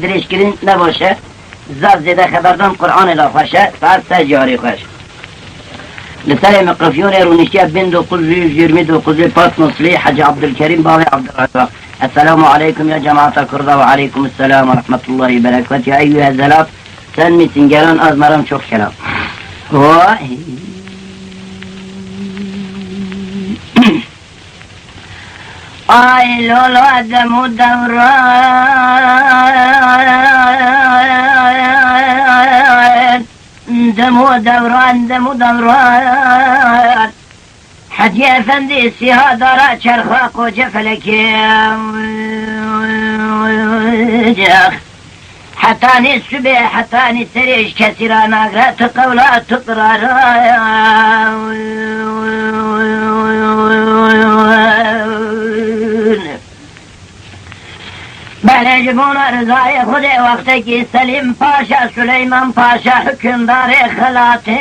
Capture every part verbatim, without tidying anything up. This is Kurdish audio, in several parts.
dirêjkirin ne baş e. Zaf zêde xeberdan Qur'anê de xweş e, saet sê carê xweş. Li serê mikrofyonê rûniştiye bin dokuz yüz yirmi dokuz Patmoslî Hecî Abdulkerîm bavê Abdulrezzaq. Esselamu aleykum ya cemaata Kurda ve aleykum selam ve rahmetullahi ve berekatuhu. Ya eyyuhe zelat, sen misin gelen az meram çok kelam. Vay. Ay lolo dem û dewran, dem û dewran, dem û dewran. Hecî Efendî sîha dara çerxa koce felekê. Hetanî subê, hetanî serê ji kesî ra nagre, tu qewla, tu qirara. Belê ji bona rizayê Xwedê wextekî Selîm Paşa, Suleyman Paşa hukimdarê xelatê.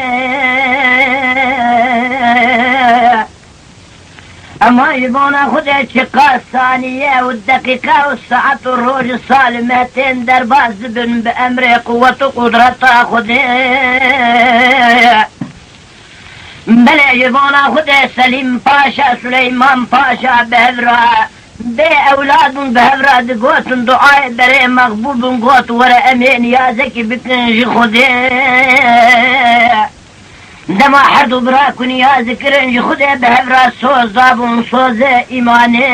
Ema ji bona Xwedê çiqas saniye û deqîqe û saet û roj û sal û meh tên derbas dibin bi emrê quwet û qudreta Xwedê. Belê ji bona Xwedê Selîm Paşa, Suleyman Paşa bi hev re bê ewlad bûn, bi hev re digotin, duayê berê mexbûl bûn, got, were em ê niyazekî bikin ji Xwedê. Dema her du bira ku niyaz dikirin ji Xwedê bi hev re soz dabûn, sozê îmanê.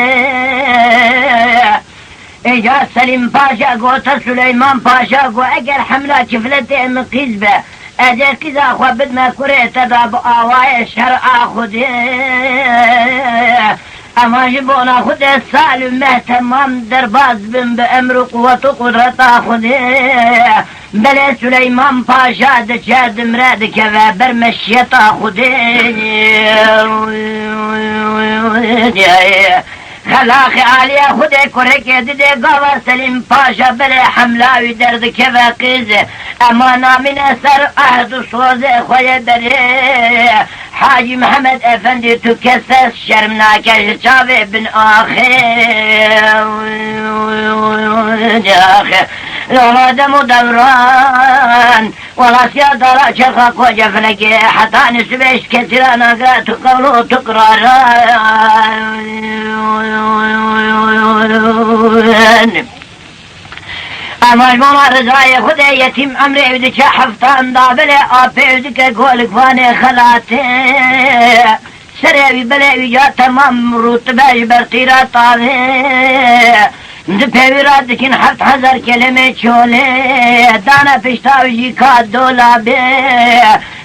Îca Selîm Paşa gote Suleyman Paşa ku eger hemla kifletê min qîz be, ez ê qîza xwe bidme kurê te de bi awayê şer'a Xwedê. Ema ji bona Xwedê sal û meh temam derbas bin bi emr û quwet û qudreta Xwedê. Belê Suleyman Paşa diçe dimre dikeve ber meşiyeta Xwedê. Xelaxê aliyê Xwedê kurekê didê gava Selîm Paşa belê hemla wî derdikeve qîz. Ema namîne ser ehd û sozê xwe yê berê. Hacî Mihemed Efendî, tu kes te şerm nake ji çavê bin axê? Axê. Lala dem û dewran, welasiya dara çerxa koce felekê, heta nisibê ji kesî ra nagre tu qewlo tu qirara. Ema ji bona rizayê Xwedê yetîm emrê wî diçe heftan da belê apê wî dike golikvanê xelatê. Serê wî belê wî ya temam rûtibe ji ber tîra tavê. Di pêwî ra dikin heft hezar kelemê çolê. Dane pişta wî jî ka dolabê.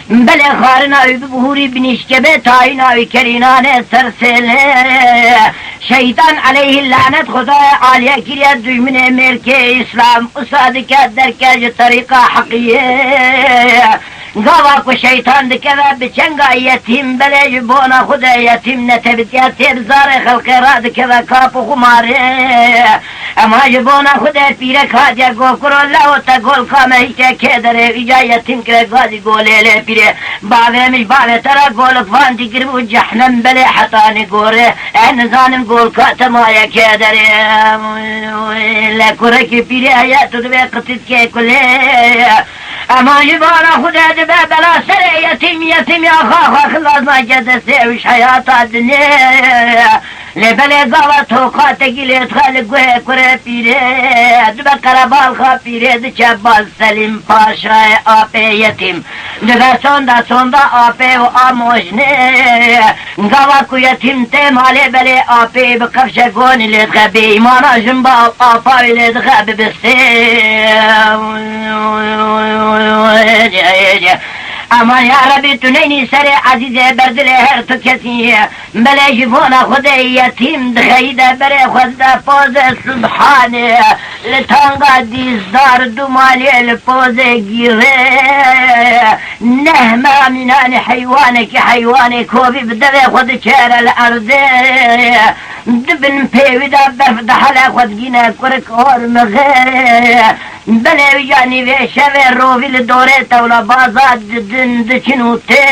Belê xarina wî bibihûrî binîşke bê tayîna wî kerînanê ser sêlê. Şeytan aleyhî lanet Xwedayê aliyê kiriye dujminê mêrkê Îslam, usa dike derke ji terîqa heqiyê. Gava ku şeytan dikeve bi çenga yetîm, belê ji bona Xwedê yetîm netebitiye tê bi zarê xelqê radikeve kap û xumarê. Ema ji bona Xwedê pîrek hatiye go kuro leho te golka me hişte kê derê, îca yetîm kire gazî golê lê pîrê. Bavê min ji bavê te re golik van dî kiribû cehnem belê hetanî gorê. Ez nizanim golka te maye kê derê. Le kurekî pîrê heye tu dibê qitit kê kulê. Ema ji bana Xwedê dibe bela serê yetîm, yetîm ya xaxa xilas nake destê ew ji heyata dinê. Lê belê gava toka tekî lê dixe li guhê kurê pîrê, dibe qerebalxa pîrê diçe bal Selîm Paşayê apê yetîm. Dibe sonda sonda apê û a mojnê. Gava ku yetîm tê malê belê apê bi qefşe gonî lê dixe bêîmana jin ba apa wê lê dixe bibistê. Ama ya Rebî tu neynî serê ezîzê berdilê her tu kesî. Belê ji bona Xwedê yetîm dixeyî de berê xwe dide pozê Subhanê. Li tanga dîzdar du malê li pozê gîrê. Neh mera mînanê heywanekî heywanê kovî bi devê xwe diçêre li erdê. Di bin pêwî de berf dihele xwe digîne kurik ormixê. Belê wî ya nîvê şevê rovî li dorê tewla baza didin diçin û tê.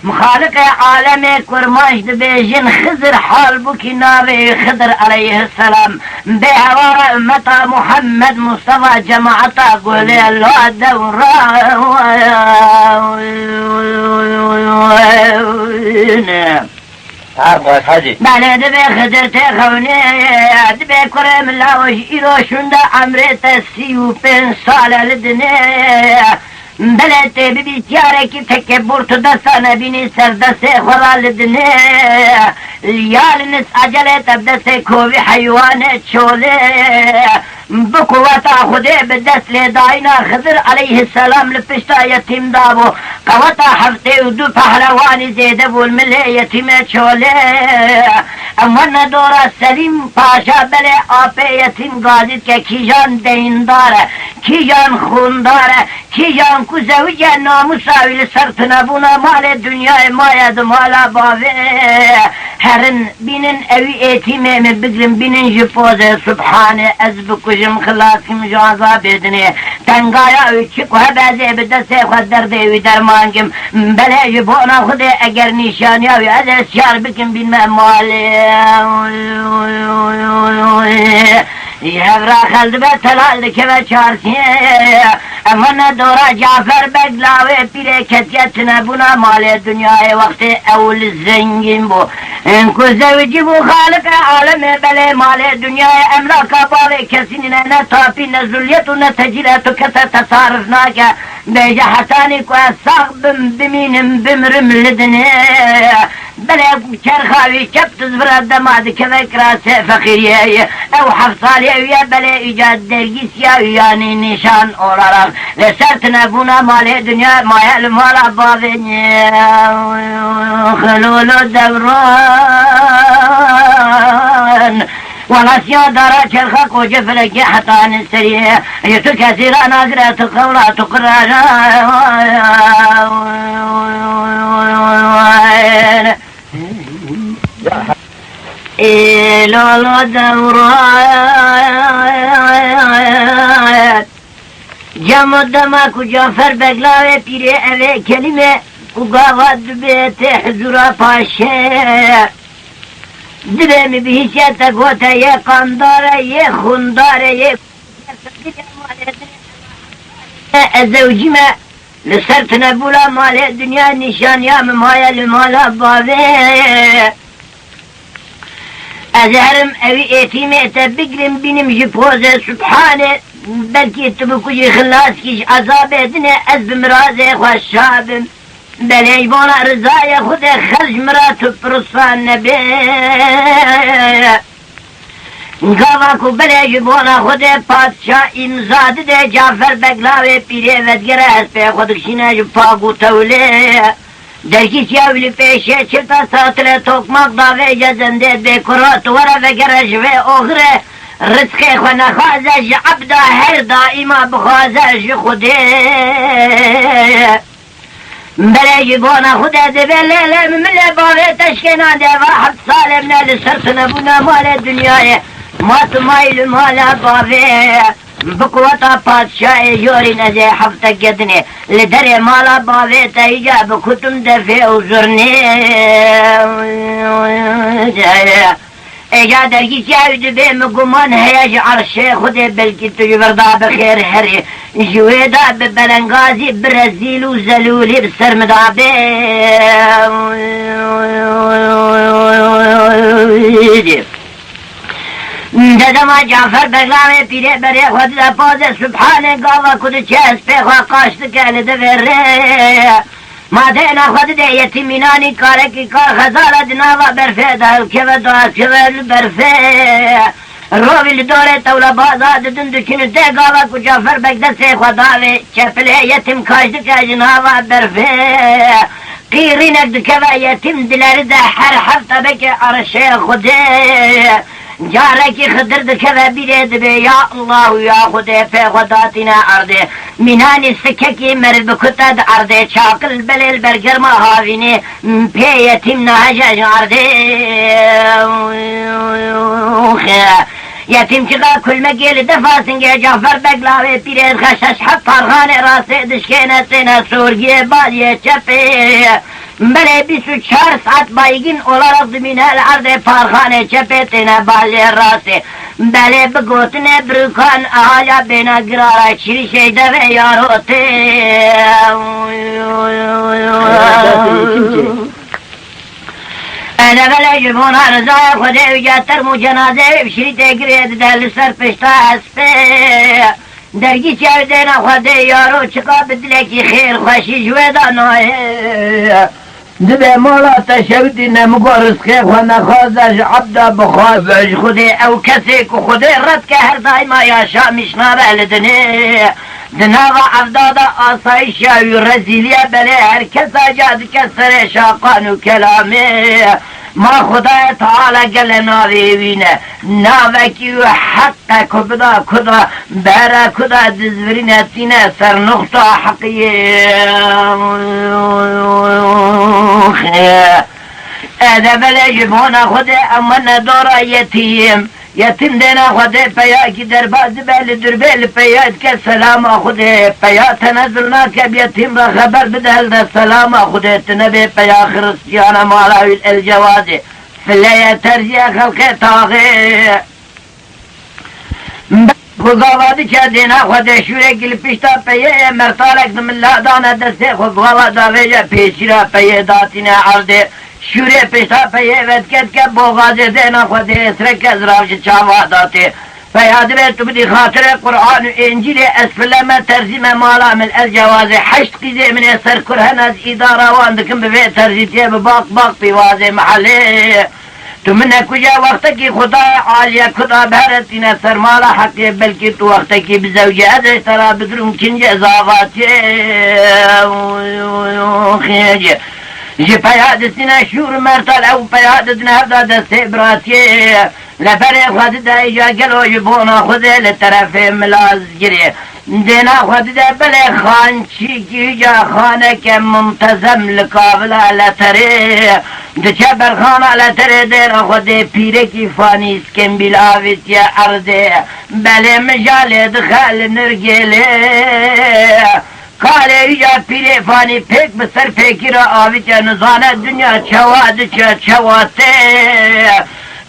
Xaliqê alemê kurmanc dibêjin, Xizir hal bû kî navê wî Xidir aleyhisselam. Bê hewara ummeta Muhammed Mustafa cemaeta gulê la dewran. Her baş hacî. Belê dibê Xidir tê xewnê, dibê kurê min lawij îro şûnde emrê te sî û pênc sal e li dinê. Belê tê bibî carekî tekebûr tu desta nebînî ser destê xwe ra li dinê. Ya li nis ecelê te bi destê kovî heywanê çolê. Bi quweta Xwedê bi dest lêdayîna Xizir aleyhisselam li pişta yetîm dabû. Qeweta heftê û du pehlewanî zêde bûn milê yetîmê çolê. Em werne dora Selîm Paşa, belê apê yetîm gazî dike kîjan deyndar e, kîjan xûndar e, kîjan ku zewice namûsa wî li ser tunebûna malê dinyayê maye di mala bavê. Herin bînin ewî êtîmê min, bigrin bînin ji pozê Subhanê, ez bikujim xilas kim ji azabê dinê. Tengaya wî çi ku hebe ez ê bi destê xwe derdê wî derman kim. Belê ji bona Xwedê eger nîşaniya wî ez ê şiyar bikim bînme malê. Ji hev ra xel dibe telal dikeve çarşiyê. Em werne dora Cafer Beg lawê pîrê ketiye tunebûna malê dinyayê wextê ew li zengîn bû. Ku zewicî bû Xaliqê alemê belê malê dinyayê emlaka bavê kesî nîne, ne tapî, ne zuliyet û ne tecîlet û kese tesarif nake. Bêje hetanî ku ez sax bim, bimînim, bimirim li dinê. Belê çerxa wî çep dizvira dema dikeve kirasê feqîriyê. Ew heft salê wî ye, belê îca dergîsiya wî yanî nîşan olarak li ser tunebûna malê dinya maye li mala bavê. Xilolo Dewran. Wela siya dara çerxa koçê felekê hetanî serî. Ji tu kesî ra nagire, tu qewla tu qirara. Ê lolo Dewran. Cemo dema ku Cafer Beg lawê pîrê evê kelîme û gava dibê tê hizûra paşê. Dibê min bihîşe te gote yê qandar e, yê xûndar e, yê ez zewcî me. Li ser tunebûna malê dinya nîşaniya min maye li mala bavê. Ez ê herim ewî êtîmê te bigrim bînim ji pozê Subhanê. Belkî tu bikujî xilas kî ji ezabê dinê ez bi mirazê xwe şa bim. Belê ji bona rizayê Xwedê xerc min ra tu pirsan nebe. Gava ku belê ji bona Xwedê padşa îmza dide, Cafer Beg lawê pîrê vedigere hespê xwe dikişîne ji pak û tewlê. Dergîsiya wî li pêşê çifta satile tokmak davêje zendê bê kura tu were vegere ji vê oxirê rizqê xwe nexwaze ji ebda her daîma bixwaze ji Xwedê. Belê ji bona Xwedê divê lê lê min lê bavê te şkênandê va heft salê min e li ser tunebûna malê dinyayê. Ma tu mayî li mala bavê. Bi quweta padşayê jorîn ez ê hefte gedinê. Li derê mala bavê te îca bikutim defê û zurnê. Êca dergîsiya wî dibê min guman heye ji erşê Xwedê, belkî tu ji vir da bi xêr herî. Ji wê de bi belengazî, bi rezîl û zelûlî bi ser min da bê. Dedema Cafer Beglavê pîrê berê xwe dide pazê Subhanê, gava ku diçe hespê xwe qaş dike li devê rê. Ma dêna xwe dide yetîmînanî karekî kar xezale di nava berfê de hilkeve, dakeve li berfê. Rovî li dorê tewlebaza didin diçin û tê gava ku Cafer Beg destê xwe davê çepilê yetîm kaş dike ji nava berfê. Qîrînek dikeve yetîm dileride her hefte beke erşê Xwedê. Carekî Xidir dikeve bîrê dibê, ya Allah û ya Xwedê, pê xwe datîne erdê. Mînanî sikekî meriv bikute di erdê, çaqil belê li ber germa havînê, pê yetîm nahêje ji erdê. Yetîmçika kulmekê li defa singê Cafer Beg lawê pîrê dixe, şeş heft tarxanê rastê dişkêne, têne sorgiyê baliyê çepê. Belê bîst û çar saet baygin olarak dimîne li erdê parxanê çepê têne balê rastê. Belê bi gotinê birûkan ahaya bêne girara çirîşê devê yarotê. Ene belê ji bona rizaya Xwedê û ya term û cenazeyê bi şirîtê girê dide li ser pişta espê. Dergî çav dêna Xwedê yaro çiqa bi dilekî xêr xweşî ji wê da nayê. Dibe mala te şewitî nemigo rizqê xwe nexwaze ji ebda bixwaze ji Xwedê. Ew kesê ku Xwedê red ke her daîma yaşamîş nabe li dinê. Di nava evda de asayişa wî rezîliye belê her kesa ca dike serê şaqan û kelamê. Ma Xwedayê Teala gele navê wî ne. Navekî wî heq e ku bida kuda, bera kuda dizvirîne tîne ser nuxta heqiyê. Ede belê ji bona Xwedê em wene dora yetîm. Yetîm dêna Xwedê peyakî derbas dibe li durbê li peya dike selama Xwedê. Peya tenezul nake bi yetîm re xeber bide helde selama Xwedê tu nebê peya xiristiyana mala wî el cewazê. Fileye terziye xelqê taxê. Xwe gava diçe dêna Xwedê şûrekî li pişta peyê ye, mertalek di min la dane destê xwe gava davêje pêşîra peyê datîne erdê. Şûrê pişta peyê vedike dike boxazê dêna Xwedê êsreke zirav ji çava datê. Peya dibê tu bidî xatirê Quran û Încîlê ez fileme terzîme mala min ez cewazê heşt qîzê min ê ser kur hene ez îdara wan dikim bi vê terzîtiyê bi baq baq pîvazê mihelê. Tu min nekuje wextekî Xwedayê alîye kuda beretîne ser mala heqê, belkî tu wextekî bizewcî ez ê te ra bidirûm kincê zavatiyê. Ji peya distîne şûr mertal ew peya didine hevda destê biratiyê. Leberê xwe dide îja gelo ji bona Xwedê li terefê milazgirê. Dêna xwe dide belê xançîkî îja xaneke muntezem li kavila leterê. Diçe berxana leterê dêna xwe dê pîrekî fanî îskembîl avêtiye erdê. Belê mijalê dixe li nirgêlê. Kalê wî ya pîrê fanî pêk bi ser pêkî re avîtiye, nizane dinya çawa diçe, çawa tê.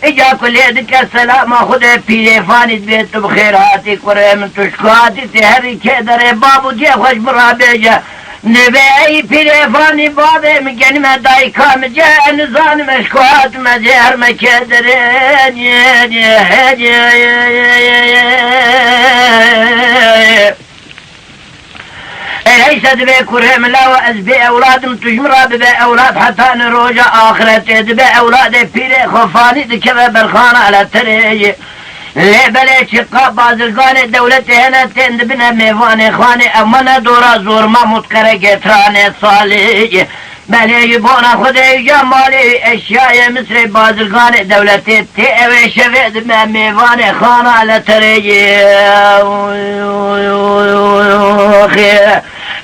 Îca ku lê dike selama Xwedê pîrê fanî dibê tu bi xêr hatî kurê min, tu ji ku hatî tê herî kê derê bab û diyê xwe ji min re bêje. Nêbê ey pîrê fanî bavê min genime dayika min ce, nizanim ez ji ku hatim ez ê herime kê derê. Ê, eyse dibê kurê min lawa ez bê ewlad im, tu ji min re bibe ewlad heta ni roja axiretê. Dibê ewladê pîrê xwe fanî dikeve berxana leterê. Lê belê çiqa bazirganê dewletê hene tên dibine mêvanê xanê, ev mane dora zor Mahmûd Qeregê Tiranê Salê. Belê ji bona Xwedê ya malê wî eşyayê Misrê bazirganê dewletê tê ew ê şevê dime mêvanê xana leterê yê.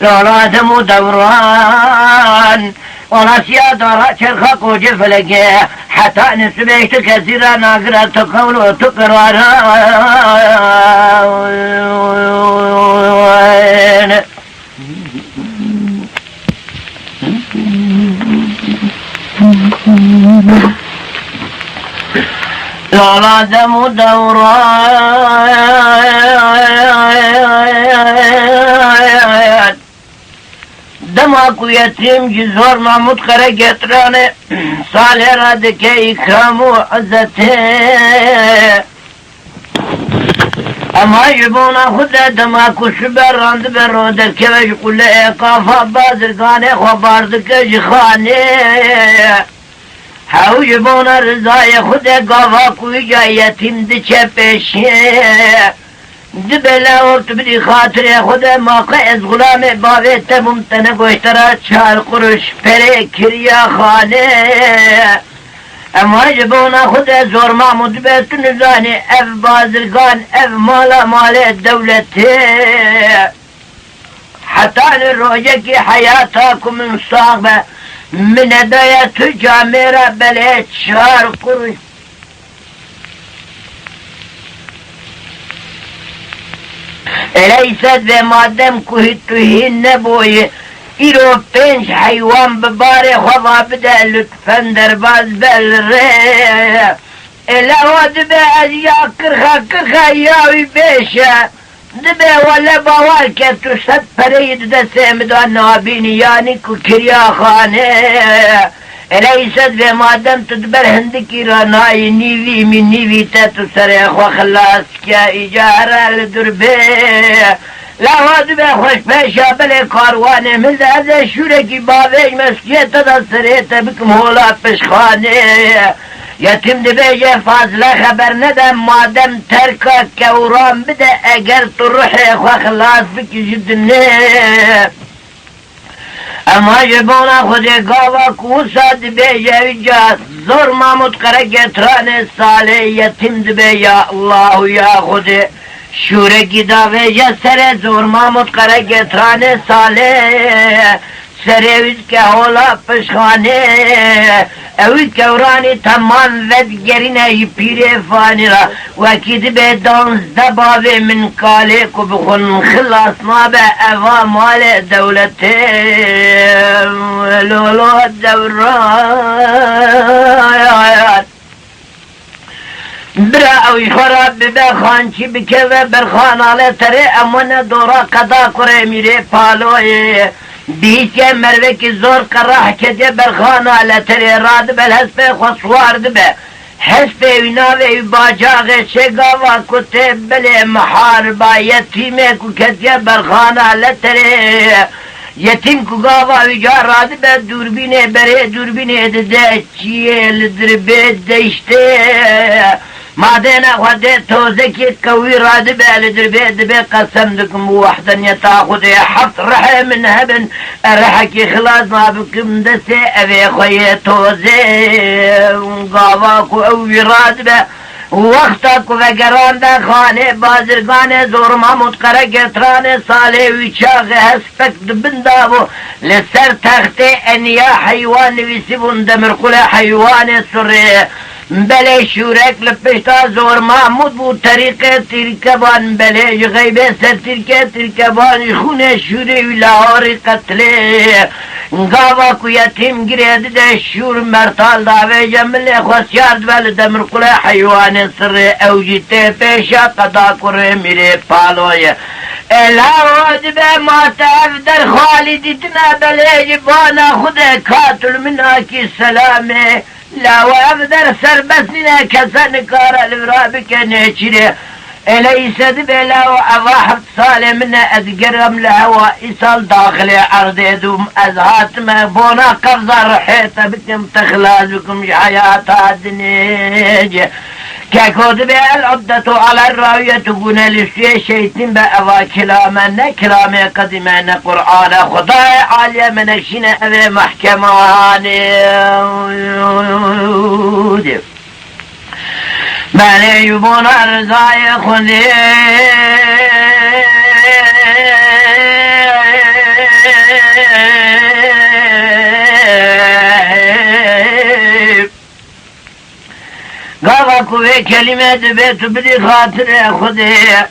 Lala dem û dewran, wala siya dara çerxa qocê felekê, heta ni sibê tu kesî ra nagire tu qewl û tu qirara. Lala dem û dewran. Dema ku yetîm ji zor Mahmûd Qeregê Tiranê Salê re dike îkram û izzetê. Ema ji bona xwe de dema ku şibe randibe ro derkeve ji quleyê qafa bazirganê xwe bar dike ji xanê. Hew ji bona rizayê xwe de gava ku îca yetîm diçe pêşê. Dibe lawo tu bidî xatirê xwe de ma qe ez xulamê bavê te bûm te negoştera çar quruş perê kiriya xanê. Ema ji bona xwe de zor Mahmûd be tu nizanî ev bazirgan, ev mala malê dewletê. Heta li rojekî heyata ku min sax be, min nedaye tu camêra belê çar quruş. Eleyse ve madem ku hî tu hîn neboyî, Îro pênc heywan bi barê xwe va bide, lutfen derbaz be li rê. Ê lewa dibe ez ya kirxe kirxe ya wî bêşe. Dibe wele bawer ke tu sed pereyî di destê min de nabînî, yanî ku kiriya xanê. Ê leyse dibe madem tu di ber hindikî re nayî, nîvî min nîvî te tu serê xwe xilas ke, îca here li dûr bê. Lewa dibe xweş pêşa belê karwanê min de, ez ê şûrekî bavêj meskiyê te de serê te bikim hola pişxanê. Yetîm dibêje, Fazle xeber nede, madem terka kewran bide, eger tu ruhê xwe xilas bikî ji dinê. Ema ji bona Xwedê gava ku wisa dibêje, îca zor Mamût Qeregetranê Salê yetîm dibe, ya Allah û ya Xwedê. Şûrekî davêje serê zor Mamût Qeregetranê Salê. Serê wî dike hola pişxanê, ewî kewranî temam vedigerîne ji pîrê fanî re. Wekî dibe danzdeh bavê min kalê ku bi xwe xilas nabe, eva malê dewletê lolo dewran. Bira ew ji xwe re bibe xançî bikeve berxana li terê, em wene dora qeda kurê mîrê paloyê. Bihîstiye mervekî zor qerah ketiye berxana li terê, radibe li hespê xwe siwar dibe. Hespê wî navê wî Bacaxê, çê gava ku tê belê mihariba yetîmê ku ketiye berxana li terê. Yetîm ku gava wî ca radibe dûrbînê, berê dûrbînê dide. Çiyê li dirbê deştê. Madêna Xwedê tozekî qewî radibe li dirbê, dibe qesem dikim û wehdeniyeta Xwedê, heft rihê min hebin, rihekî xilas nabikim destê evê xwe yê tozê. Gava ku ew wî radibe, wexta ku vegerande xanê bazirganê zor Mamût Qeregetranê Salê, wî çaxê hespek di bin de bû. Li ser textê eniya heywan nivîsîbûn, Demirqulê heywanê surê. Belê şûrek li pişta zor Mahmûd bû, terîqê tîrkeban, belê ji xeybê ser tîrkê tîrkeban, ji xûnê şûrê wî Lahorî qetilê. Gava ku yetîm girê dide şûr mertal davêje, milê xwe siyar dibe li Demirqulê heywanê sirê, ew jî tê pêşa qeda kurê mîrê paloyê. Ê lawo dibe ma te ev der xalî dîtine, belê ji bana Xwedê katul minakî selamê. Lawo ev der serbest nîne, kese nikare li vira bike nêçîrê. Ê leyse dibe lawo eva heft salê min e, ez gerim li hewa îsal daxilê erdê dûm. Ez hatime bona qevza ruhê te bikim, te xilas bikim ji heyata dinê. Keko dibe el uddetu ala rawiyetu gune listiyê şeytin be eva kilame, ne kilame qedime, ne Qur'ane. Xudayê aliye menekşine eve mahkemanê. Belê ji bona rizayê Xwedê. Gava ku vê kelîme dibe tu bidî xatirê Xwedê,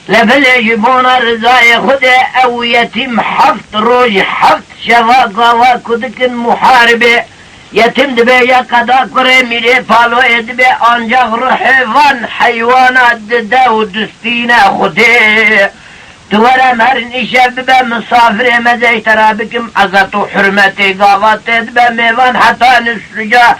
lê belê ji bona rizayê Xwedê ew yetîm heft roj, heft şeva gava ku dikin muharibê, yetîm dibe ya qeda kurê mîrê paloyê dibe, ancax ruhê van heywana dide û distîne Xwedê. Tu were, em herin îşev bibe misafirê me, ez ê ji te re bikim ezet û hurmetê. Gava tê dibe mêvan heta nisûca,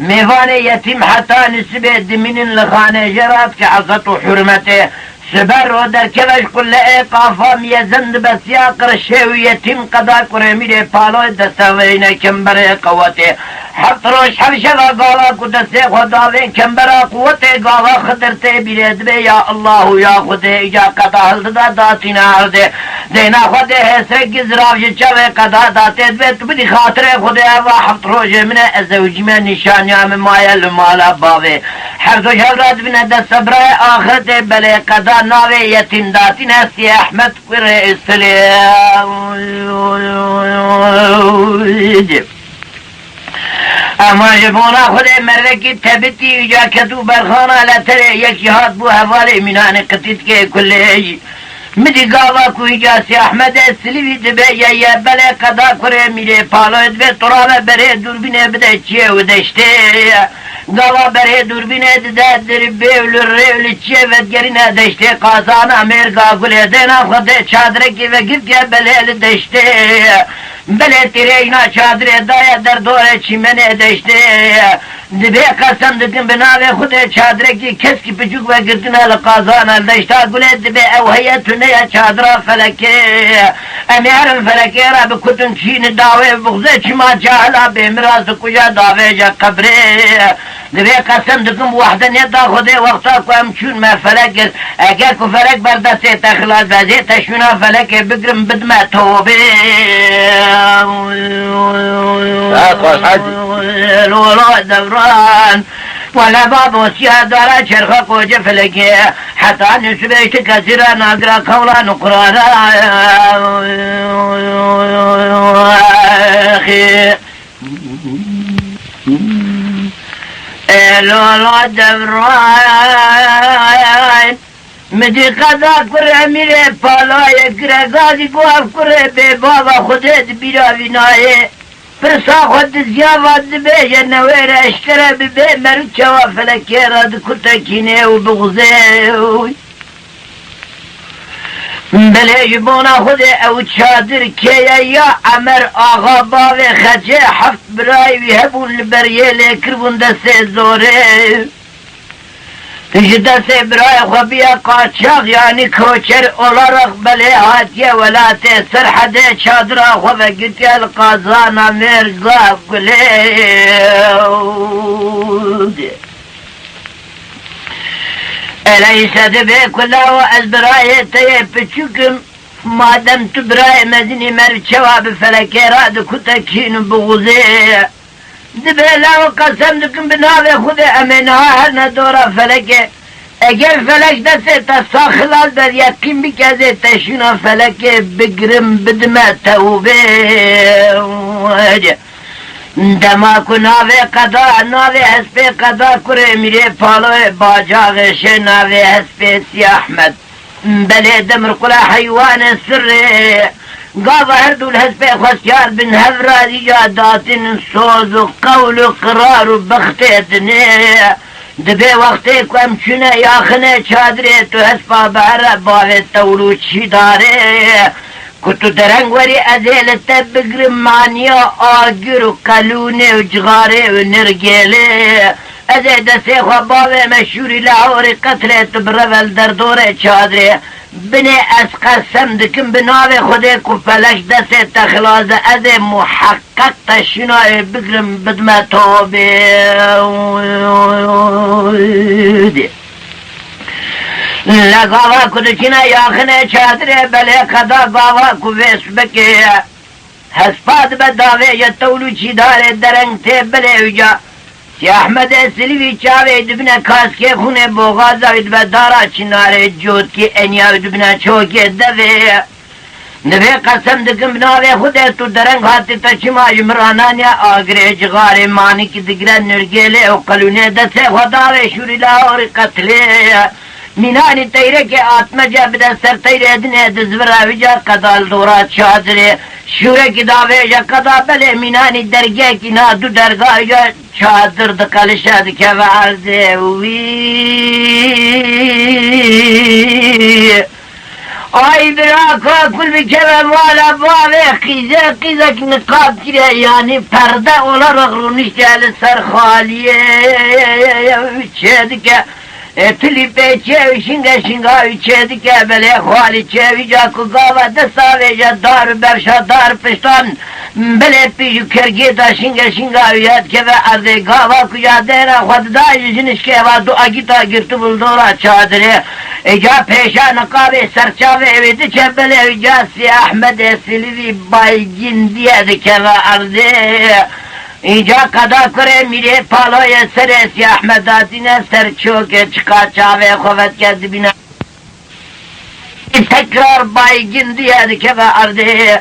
mêvanê yetîm heta nisibê dimînin li xanê jê re dike ezet û hurmetê. Sibe ro derkeve ji quleyê qafa miyezin dibe siya qirşê û yetîm qeda kurê mîrê paloyê desteveyne kemberê qewetê. Heft roj heft şeva gava ku destê xwe davê kembera quwetê gava Xidir tê bîrê dibê ya Allah û ya Xwedê, îca qeda hildida datîne erdê. Deyna Xwedê hêsek zirav ji çavê qeda datê dibê tu bidî xatirê Xwedê eva heft rojê min e, ez zewicîme nîşaniya min maye li mala bavê. Her du hev re dibine destsebrayê axirtê belê qeda navê yetîm datîne Siyê Ehmed Kurê Silê. Ema ji bona Xwedê mervekî tebitî îca ketû berxana leterê yekî hat bû hevalê mînanê qitîtkê kulê jî. Min dî gava ku hîca Sî Ehmedê Silîvî dibe ye ye, belê qeda kurê Mîrê Paloyê dibe, tu rabe berê dûrbînê bide çiyê û deştê. Gava berê dûrbînê dide dirbê û li rê û li çiyê vedigerîne deştê Qazana Mêrga Gulê. Dêna xwe dê çadirekî vegirtiye belê li deştê. Belê tîrê îna çadirê daye derdorê çîmenê deştê. Dibê qesem dikim bi navê Xwedê çadirekî keskî piçûk vegirtine li Qazana li deşta Gulê, dibê ew heye tune ye çadira Felekê. Em ê herin Felekê re bi kut û kîn û dawê û bixzê çima cahila bêmiras dikuja davêje qebrê. Dibê qesem dikim bi wahdaniyeta Xwedê wexta ku em çûn me Felek girt. Eger ku Felek ber destê te xilas be, ez ê te şûna Felekê bigirim bidime tobê. Saet xweş, Hecî. Lolo devran. Wele babo siya dara çerxa koce Felekê. Heta nusibê işte kesî re nagira kewla nuqrara. Ê lala devran, mi dî qeda kurê Mîrê Palayê kire, gazî ku ev kurê bê bava Xwedê di bîra vî nayê. Pirsa xwe diziya va dibêje newêre eşkere bibê, merû çawa Felekê re dikutekînê û bixuzê. Belê ji bona Xwedê ew çadir kê ye ya Emer Axa bavê Xecê, heft birayê wî hebûn li ber yê lê kiribûn destê zorê. Ji destê birayê xwe biya qaçax, yanî koçer olarak belê hatiye welatê Serhedê, çadira xwe vegirtiye li Qazana Mêrga Gulê. Eleyse dibê ku lawo ez birayê te yê piçûk im, madem tu birayê mezin î, meriv çawa bi Felekê re dikutekîn û bixuzê? Dibê lawo qesem dikim bi navê Xwedê em ê niha herine dora Felekê. Eger Felek destê te sax xilas be, yeqîn bike ez ê te şûna Felekê bigirim bidime tewbê. Dema ku navê qeda, navê hespê qeda kurê Mîrê Paloyê bacaxê şê navê hespê Sî Ehmed. Belê demir qula heywanê sirrê. Gava her du li hespê xwestiyar bin hev razî ya datin soz û qewl û qirar û bextê dinê. Dibê wextê ku em çûne yaxinê çadirê, tu hespa bihere bavê tewl û çîdarê. Ku tu dereng werî ez ê li te bigrim maniya agir û qelûnê û cixarê û nirgêlê. Ez ê destê xwe bavê meşhûrî li hawrî qetlê tu bireve li derdorê çadirê. Binê ez qesem dikim bi navê Xwedê ku felek destê te xilas e, ez ê muheqeq te şinayê bigrim bidime tobê. Li gava ku diçine yaxinê çadirê belê qeda gava ku vê sibekê ye. Hespa dibe davêje tewl û çîdarê dereng tê belê wîca. Sî Ehmedê Silîvî çavê dibine kaskê xûnê boxaza wî dibe dara çinarê cotkî eniya wî dibine çokê devê. Divê qesem dikim bi navê Xwedê tu dereng hatî te çima ji min rananiye agirê cixarê manikî digire nirgêlê û qelûnê destê xwe davê şûrî lawrî qetilê. Mînanî teyrekê atmece bide ser teyrê dinê dizvira wîca qeda li dora çadirê. Şûrekî davêje qeda belê mînanî dergekî na du derga wîca çadir diqelişe dikeve erdê wî. Ay bira kakul bikeve mala bavê qîzê qîzek niqab kire yanî perde olarak rûnişte li ser xaliyê çê dike. E, tilî pê çê û şinge şinga wî çê dike, belê xalî çê wî ca ku gava dest avêje dar û berşa dar piştan, belê pîj û kergê da şinge şinga wî ya dikeve erdê gava ku ya dêra xwe dida ji jinişkê va du agîta girtibû li dora çadirê. E, ca pêşa niqabê serçavê wê diçe, belê wî ca Sî Ehmedê Silivî baygîndiye dikeve erdê. Îca qeda kurê Mîrê Paloyê serê Sî Ehmed datîne ser çokê çiqa çavê xwe vedike dibîne. Tekrar baygîn diye dikeve erdê.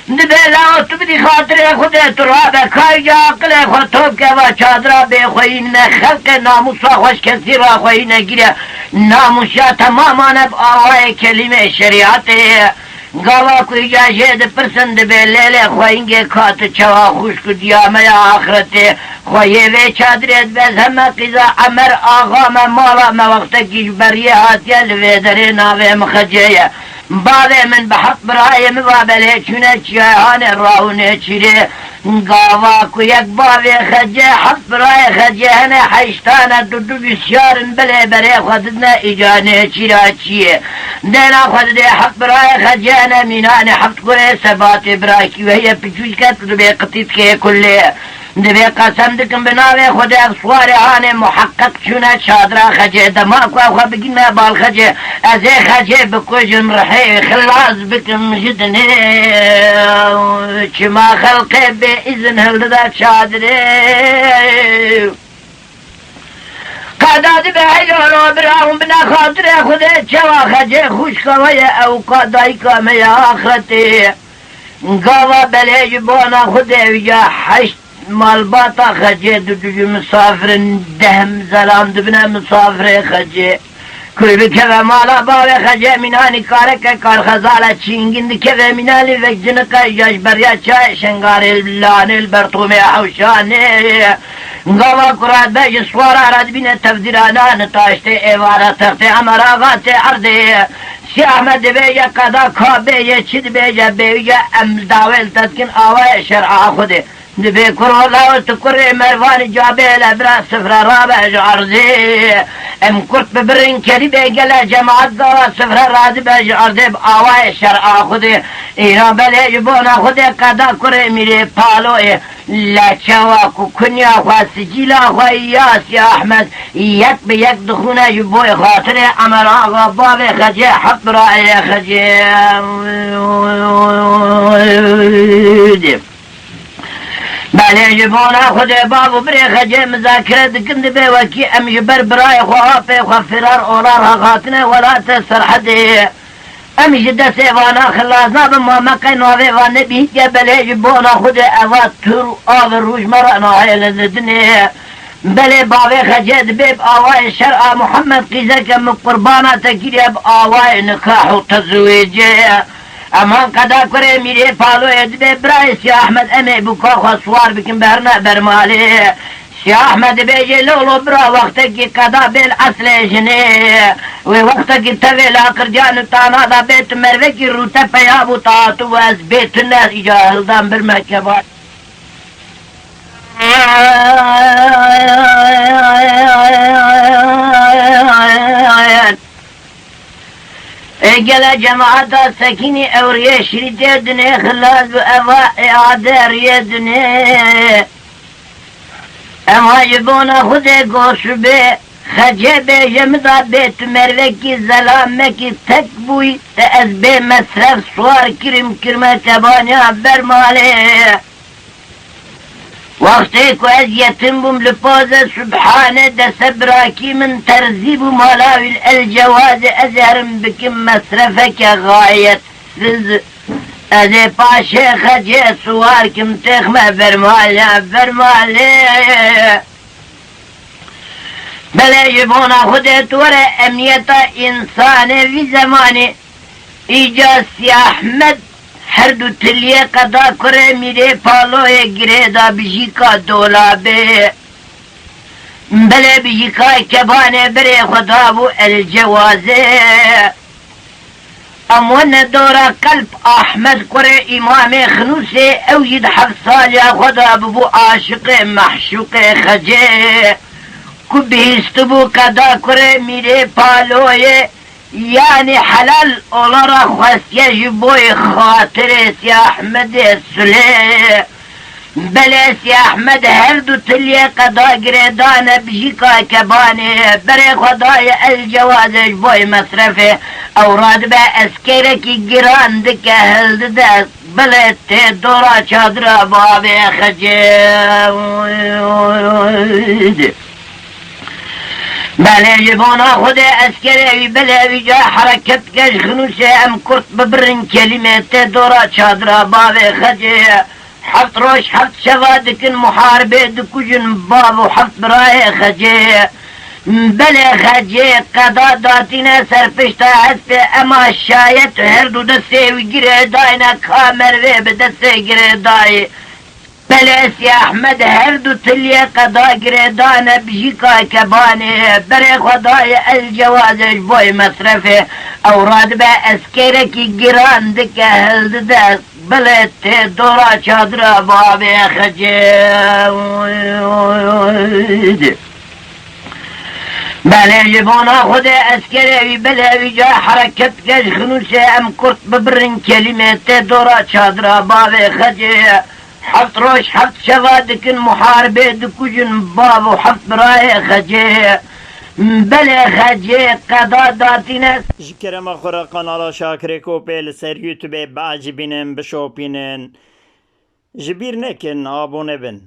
Dibe lawo tu bidî xatirê Xwedê tu rabe kayca aqilê xwe top keva çadira bêxweyî ne xelqê namûsa xweş kesî raxweyî negire. Namûşa temaman e bi awayê kelîmê şerîetê. Gava ku îca jê dipirsin, dibê lêlê xweyingê ka tu çawa xwişk û diya me ya axretê. Xweyê vê çadirê dibe, ez heme qîza Emer axa me, mala me wextekî ji beriyê hatiye, li vê derê navê min Xecê ye. Bavê min bi heft birayê min va belê çûne çiyayê hanê raw û nêçîrê. Gava ku yek bavê Xecê, heft birayê Xecê hene, heştane du du bîsyar in, belê berê xwe didine îca nêçîra çiyê. Dêna xwe didê heft birayê Xecê hene, mînanê heft kurê sebatê birakî we heye piçûçke tu dibê qitîtkê kulê. Dibê qesem dikim bi navê Xwedê, ev siwarê hanê muheqeq çûne çadira Xecê. Dema ku ew xwe bigîne bal Xecê, ez ê Xecê bikujim, rihê xilas bikim ji dinê. Çima xelqê bê îzin hildide çadirê? Qeda dibe heyalo bira hûn bine xatirê Xwedê, çawa Xecê xwişka we ye, ew ka dayika me ye axretê. Gava belê ji bona Xwedê, wî ya heşt malbata Xecê, du du ji misafirin, deh zelam dibine misafirê Xecê. Ku bikeve mala bavê Xecê, mînanî kareke karxezale çîngin dikeve, mînanî vek cinike îca ji beriya çayê Şengarê, li lanê, li ber tomê hewşanê. Gava ku radibe ji siwara re dibîne tevdîrana nitaştê êvara textê Emera vatê erdê. Sî Ehmed dibêje qeda ka bêje çi dibêje bêje, em dawê li te dikin awayê şer'a Xwedê. Dibê kuro law tu kurê Mervanî, cabê le bira sifre rabe ji erdê. Em kurt bi birin kerî bê gele cemaat gava sifre radibe ji erdê bi awayê şer'a Xwedê. Îro belê ji bona Xwedê qeda kurê Mîrê Paloyê. Le çawa ku kunya xwe, sicîla xwe ya Sî Ehmed yek bi yek dixûne ji boy xatirê Emer Axa bavê Xecê, heft birayê Xecê. Belê ji bona Xwedê bav û birê Xecê muzakere dikin, dibê wekî em ji ber birayê xwe, apê xwe Firar Olar hatine welatê Serhedê. Em ji destê vana xilas nabin, ma me qey navê van nebihîtiye, belê ji bona Xwedê eva tur û av rûj me re nahêle li dinê. Belê bavê Xecê dibê bi awayê şer'a Muhammed qîzeke min qurbana te kiriye bi awayê nikah û tezwêcê. Eman qeda kurê Mîrê Paloyê dibê birayê Sî Ehmed, em ê bûka xwe siwar bikin, berine ber malê. Sî Ehmed dibêje, lolo bira, wextekî qeda bê li eslê jinê. Wê wextekî tevê laqirdiyan û tana da bê tu mervekî rûte peya bû, ta tu ez bê tu ne îca hildan birme keba. Ê gele cemaata sekînî, ew riyê şirîtê dinê xilas bi eva ê ade riyê dinê. Ema ji bona Xwedê goşibê Xecê bêje min da bê tu mervekî zelamekî tek bûyî, te ez bê mesref siwar kirim, kirme kebaniya ber malê. Wextê ku ez yetim bûm, li paze subhanê dese birakî min terzî bû, mala wî li El Cewazê ez ê herim bikim mesrefeke xayetsiz. Ez ê paşê Xecê siwar kim têxme ber malê, ber malê. Belê ji bona Xwedê tu were emniyeta însanê vî zemanê. Îca Sî Ehmed her du tiliyê qeda kurê Mîrê Paloyê girê da bijîka dolabê. Belê bijîka kebanê berê xwe dabû El Cewazê. Em wene dora qelb Ahmed kurê Îmamê Xinûsê, ew jî di heft saliya xwe de bibû aşiqê meşûqê Xecê. Ku bihîstibû qeda kurê Mîrê Paloyê, yanî helal olara xwestiye ji boyê xatirê Sî Ehmedê Sulê. Belê Sî Ehmed her du tiliyê qeda girê dane bijîka kebanê, berê xwe daye El Cewazê ji boyê mesrefê. Ew radibe eskerekî giran dike hildide, belê tê dora çadira bavê Xecê. Belê ji bona Xwedê eskerê wî belê wî ca hereket dike ji Xinûsê, em kurt bibirin kelîmê, tê dora çadira bavê Xecê. Heft roj heft şeva dikin muharibê, dikujin bav û heft birayê Xecê. Belê xecê qeda datîne ser pişta hespê, ema şayet her du destê wî girê dayne, ka mervê bi destê girê dayê. Belê Sî Ehmed her du tiliyê qeda girê dane bijîka kebanê, berê xwe dayê El Cewazê ji boyê mesrefê. Ew radibe eskerekî giran dike hildide, belê tê dora çadira bavê xecê. Belê ji bona Xwedê eskerê wî belê wî ca hereket dike ji xinûsê em kurt bibirin kelîmê tê dora çadira bavê xecê. Heft roj heft şeva dikin muharibê dikujin bav û heft birayê xecê. Belê xecê qeda datîne. Ji kerema xwe re kanala Şakirê Kopê li ser YouTubeê biecibînin, bişopînin. Ji bîr nekin, abone bin.